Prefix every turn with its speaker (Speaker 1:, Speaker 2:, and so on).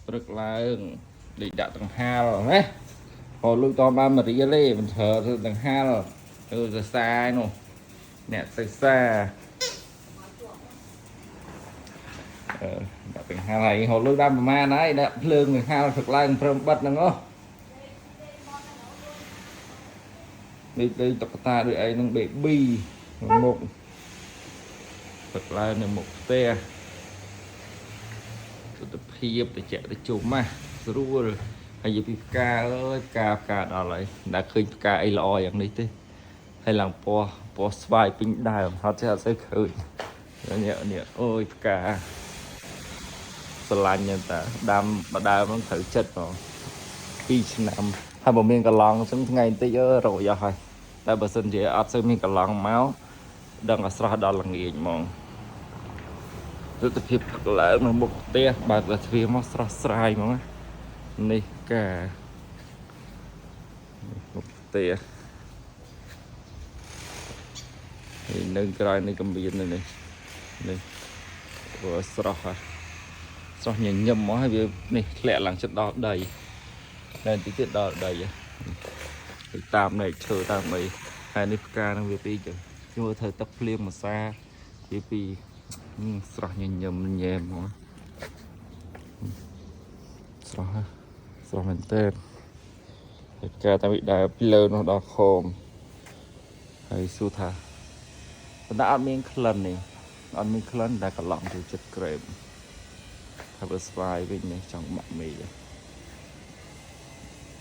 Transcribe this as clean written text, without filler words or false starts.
Speaker 1: ព្រឹកឡើងដូចដាក់ដង្ហាលណាហៅលុយតបានមួយរៀលទេមិនប្រើធ្វើដង្ហាលទៅសរសើរនោះអ្នកសិក្សាអឺដាក់ដង្ហាលហើយហៅលុយបានប្រមាណហើយដាក់ភ្លើងដង្ហាលព្រឹកឡើងព្រមបិទហ្នឹងអូដូចដូចតុក្កតាដូចអីហ្នឹង baby មុខព្រឹកឡើងនៅមុខផ្ទះ ទស្សនភាពតិចតិជុំណាស្រួលហើយនិយាយពីផ្កាអើយផ្កាផ្កាដល់ហើយមិនដែលឃើញផ្កាអីល្អយ៉ាងនេះទេហើយឡើងពណ៌ពណ៌ស្វាយពេញដើមអត់ចេះអត់សូវឃើញនេះនេះអូយផ្កាស្រឡាញ់ហ្នឹងតាដាំបដើមហ្នឹងត្រូវចិត្តហ្មង2ឆ្នាំហើយបើមានកន្លងអញ្ចឹងថ្ងៃបន្តិចអើរយអស់ហើយតែបើសិនជាអត់សូវមានកន្លងមកដឹងតែស្រស់ដល់ល្ងាចហ្មង ទស្សនភាពព្រឹកឡើងនៅមុខផ្ទះបើកទ្វារមកស្រស់ស្រាយហ្មងណានេះកានេះមុខផ្ទះហើយនៅក្រោយនេះក៏មានដែរនេះនេះព្រោះស្រស់ហ่ะស្រស់ញញឹមមកហើយវានេះធ្លាក់ឡើងចិត្តដល់ដីនៅទីទៀតដល់ដីហ៎ទៅតាមនៃឈើតាមអីហើយនេះផ្កានឹងវាពីចឹងជួត្រូវទឹកភ្លៀងមួយសាវាពីស្រស់ញញឹមញែមហ្មង ស្រស់ហ៎ស្រស់មែនតើហើយផ្កាតាំងពីដើមពីលើនោះដល់ខោមហើយសួរថាប៉ុន្តែអត់មានក្លិននេះអត់មានក្លិនតែកន្លងចូលចិត្តក្រែមហើយបើស្វាយវិញនេះចង់បាក់មេឃ